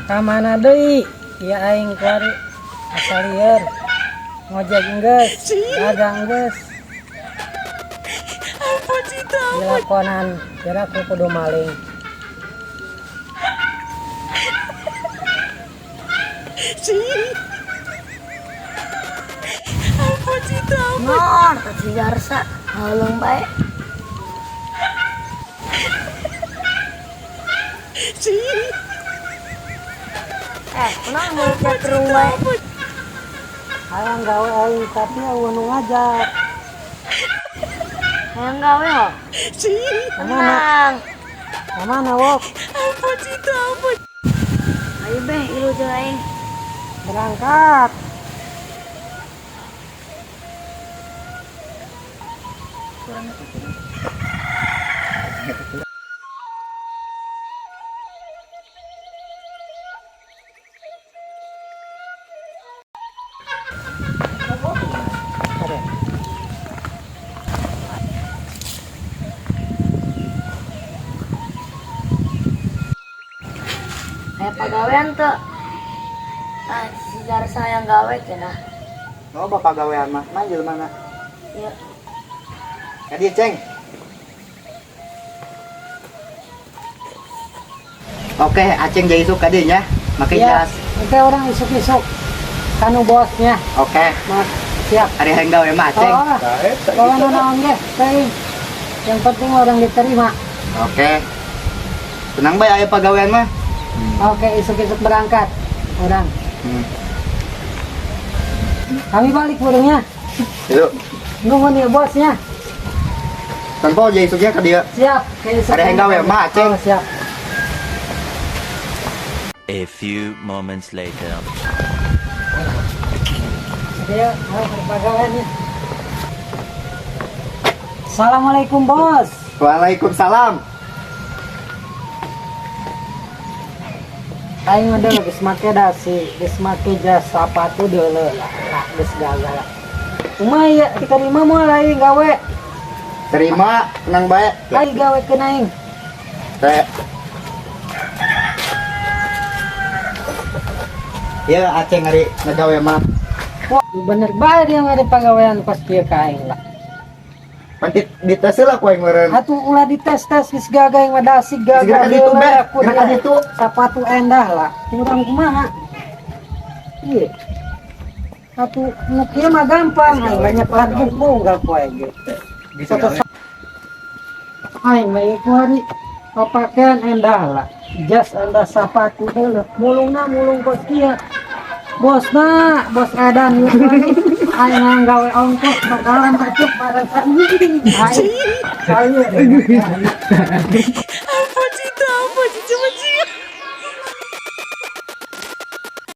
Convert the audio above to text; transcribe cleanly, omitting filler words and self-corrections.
Ka mana deui? Ieu aing kuari asa lieur. Ngojek enggeus, dagang geus. Dilakonan kira aku kudu maling. Nor, si Jarsa, halung bae. Eh, kunaon mulutnya kerung bae? Hayang gawe aing tapi euweuh nu ngajak. Hayang gawe ho. Kamana? Tenang. Kamana wok? Ayo beh, ilu jeung aing. Berangkat. Ada. Aya pagawean teu? Ah, si Jarsa hayang gawe cenah. Oh, bapak gawean mah, manggil mana? Ieu. Kadi Ceng. Oke, Aceng jadi isuk kadi nya. Make Ya, jas. oke orang isuk-isuk. Kanu bosnya. Oke. Mas, siap. Ari hayang gawe mah Aceng. Oh, kalau nu naon ge, teuing. Yang penting orang diterima. Oke. Tenang bae aya pagawean mah. Oke, isuk-isuk berangkat. Orang. Kami balik burungnya. Yuk. Nunggu nih bosnya. Tanpa jadi isuknya ka dieu. Siap. Ke isuk. Ada yang gawe mah, Aceng. Oh, siap. A few moments later. Ayo, ayo pagawean ya. Assalamualaikum bos. Waalaikumsalam. Aing udah geus make dasi, geus make jas sepatu deuleu lah, lah geus gagal. Kumaha ya diterima moal aing gawe? Terima, tenang bae. Aing gawe keun aing. Teh. Ya Aceng ari ngagawe mah. Wah, bener bae dia ngari pagawean pas kieu ka aing lah. Pan dites lah ku aing meureun. Atuh ulah dites-tes geus gagah aing mah dasi gagah. Geus gerak ka ditu, be. Deuleu, Gerak ka ditu. Sapatu endah lah. Kurang kumaha? Iya. Atuh nu kieu mah gampang, aing banyak lagu unggal poe ge. Satu aing mah ieu kuari pakaian endah lah. Jas endah sapatu deuleu. Mulungna mulung kos kieu. Bosna, bos edan ieu kuari. Aing gawe ongkos bakalan kacuk bareng aing. Aing.